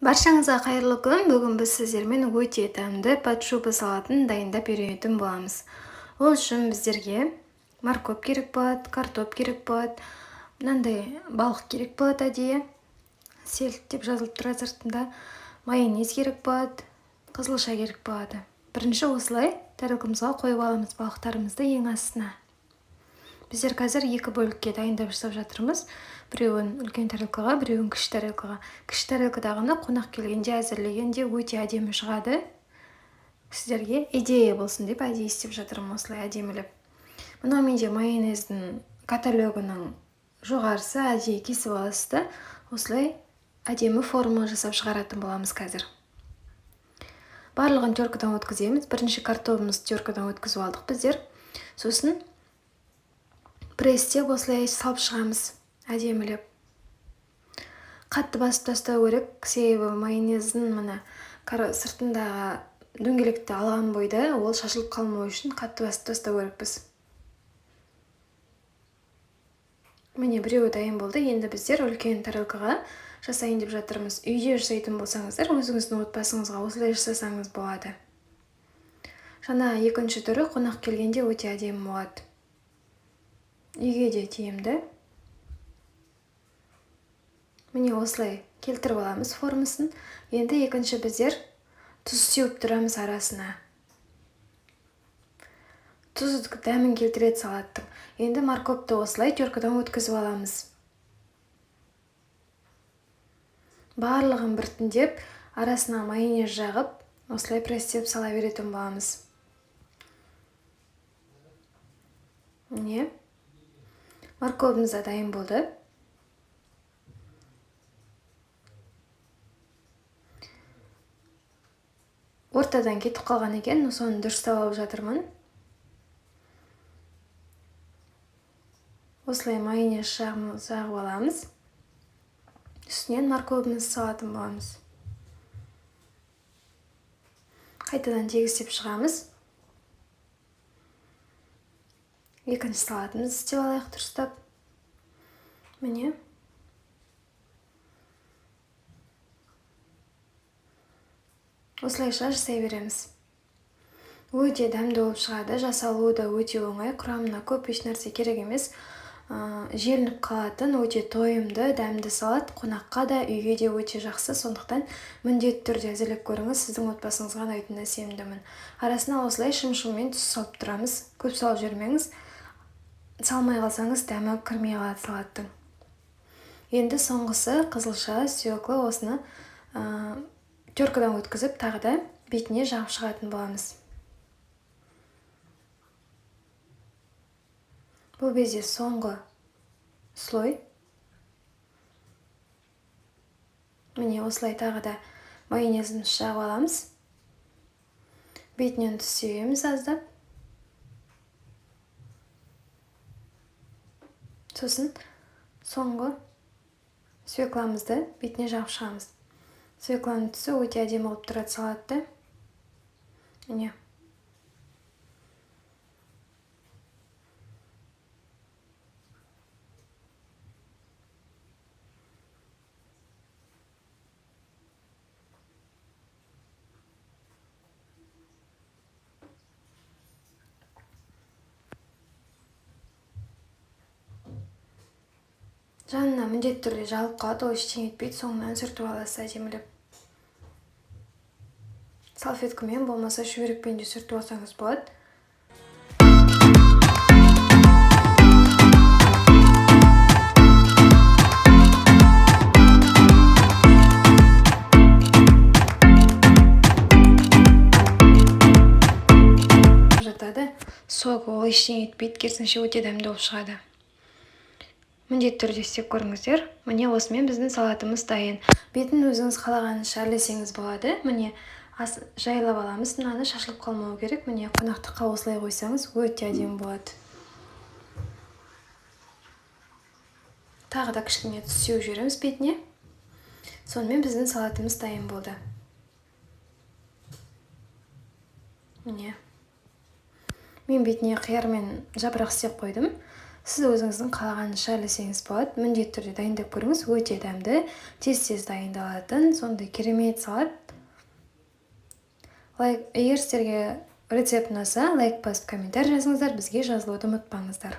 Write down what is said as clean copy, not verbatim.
Баршаңызға қайырлы күн. Бүгін біз сіздермен өте дәмді под шуба салатын дайындап үйренетін боламыз. Ол үшін біздерге морковь керек болады, картоп керек болады, мынандай балық керек болады әдейі. Сельдь деп жазылып тұрады сыртында. Майонез керек болады, қызылша керек болады. Бірінші осылай тарелкамызға қойып аламыз балықтарымызды ең астына. Біздер қазір екі бөлікке дайындап жасап жатырмыз. Біреуін үлкен тарелкаға, біреуін кіші тарелкаға. Кіші тарелкадағыны қонақ келгенде әзірлегенде өте әдемі шығады. Сіздерге идея болсын деп әдейі істеп жатырмын осылай әдемілеп. Мынау менде майонездің каталогының жоғарысы, әдейі кесіп аласыз да осылай әдемі форма жасап шығаратын боламыз қазір. Барлығын теркадан өткіземіз. Бірінші картобымызды теркадан өткізіп алдық біздер. Сосын пресстеп осылай салып шығамыз әдемілеп. Қатты басып тастау керек, себебі майонездің мына сыртындағы дөңгелекті алған бойда ол шашылып қалмау үшін қатты басып тастау керекпіз. Міне біреуі дайын болды. Енді біздер үлкен тарелкаға жасайын деп жатырмыз. Үйде жасайтын болсаңыздар, өзіңіздің отбасыңызға осылай жасасаңыз болады. Жаңа екінші түрі қонақ келгенде өте әдемі болады. Үйге де тиімді. Міне осылай келтіріп аламыз формасын. Енді екінші біздер тұз сеуіп тұрамыз арасына. Тұз дәмін келтіреді салаттың. Енді морковьті осылай теркадан өткізіп аламыз. Барлығын біртіндеп арасына майонез жағып, осылай пресстеп сала беретін боламыз. Міне морковымыз да дайын болды. Ортадан кетіп қалған екен, соны дұрыстап алып жатырмын. Осылай майонез жағып аламыз. Үстінен морковымызды салатын боламыз. Қайтадан тегістеп шығамыз. Екінші салатымызды істеп алайық дұрыстап. Міне. Осылайша жасай береміз. Өте дәмді болып шығады, жасалуы да өте оңай, құрамына көп еш нәрсе керек емес. Желініп қалатын өте тойымды, дәмді салат, қонаққа да, үйге де өте жақсы. Сондықтан міндетті түрде әзірлеп көріңіз, сіздің отбасыңызға ұнайтынына сенімдімін. Арасына осылай шым-шыммен тұз салып тұрамыз. Көп салып жібермеңіз. Салмай қалсаңыз дәмі кірмей қалады салаттың. Енді соңғысы қызылша, свекла, осыны теркадан өткізіп тағы да бетіне жағып шығатын боламыз. Бұл безде соңғы слой. Міне осылай тағы да майонезімізді жағып аламыз. Бетінен тұз себеміз аздап. Сосын соңғы свекламызды бетіне жағып шығамыз. Свекланың түсі өте әдемі болып тұрады салатты. Міне. Жанына міндетті түрде жағылып қалады, ол ештеңе етпейді, соңынан сүртіп аласыз әдемілеп. Салфеткамен болмаса шүберекпен де сүртіп алсаңыз болады. Жатады. Сок ол ештеңе етпейді, керісінше өте дәмді болып шығады. Міндетті түрде істеп көріңіздер. Міне осымен біздің салатымыз дайын. Бетін өзіңіз қалағанынша әрлесеңіз болады. Міне жайлап аламыз. Мынаны шашылып қалмау керек. Міне қонақтыққа осылай қойсаңыз өте әдемі болады. Тағы да кішкене тұз сеуіп жібереміз бетіне. Сонымен біздің салатымыз дайын болды. Міне. Мен бетіне қияр мен жапырақ істеп қойдым. Сіз өзіңіздің қалағаныңызша ілсеңіз болады. Міндетті түрде дайындап көріңіз, өте дәмді, тез-тез дайындалатын сондай керемет салат. Лайк, егер сіздерге рецепт ұнаса, лайк басып, комментарий жазыңыздар, бізге жазылуды ұмытпаңыздар.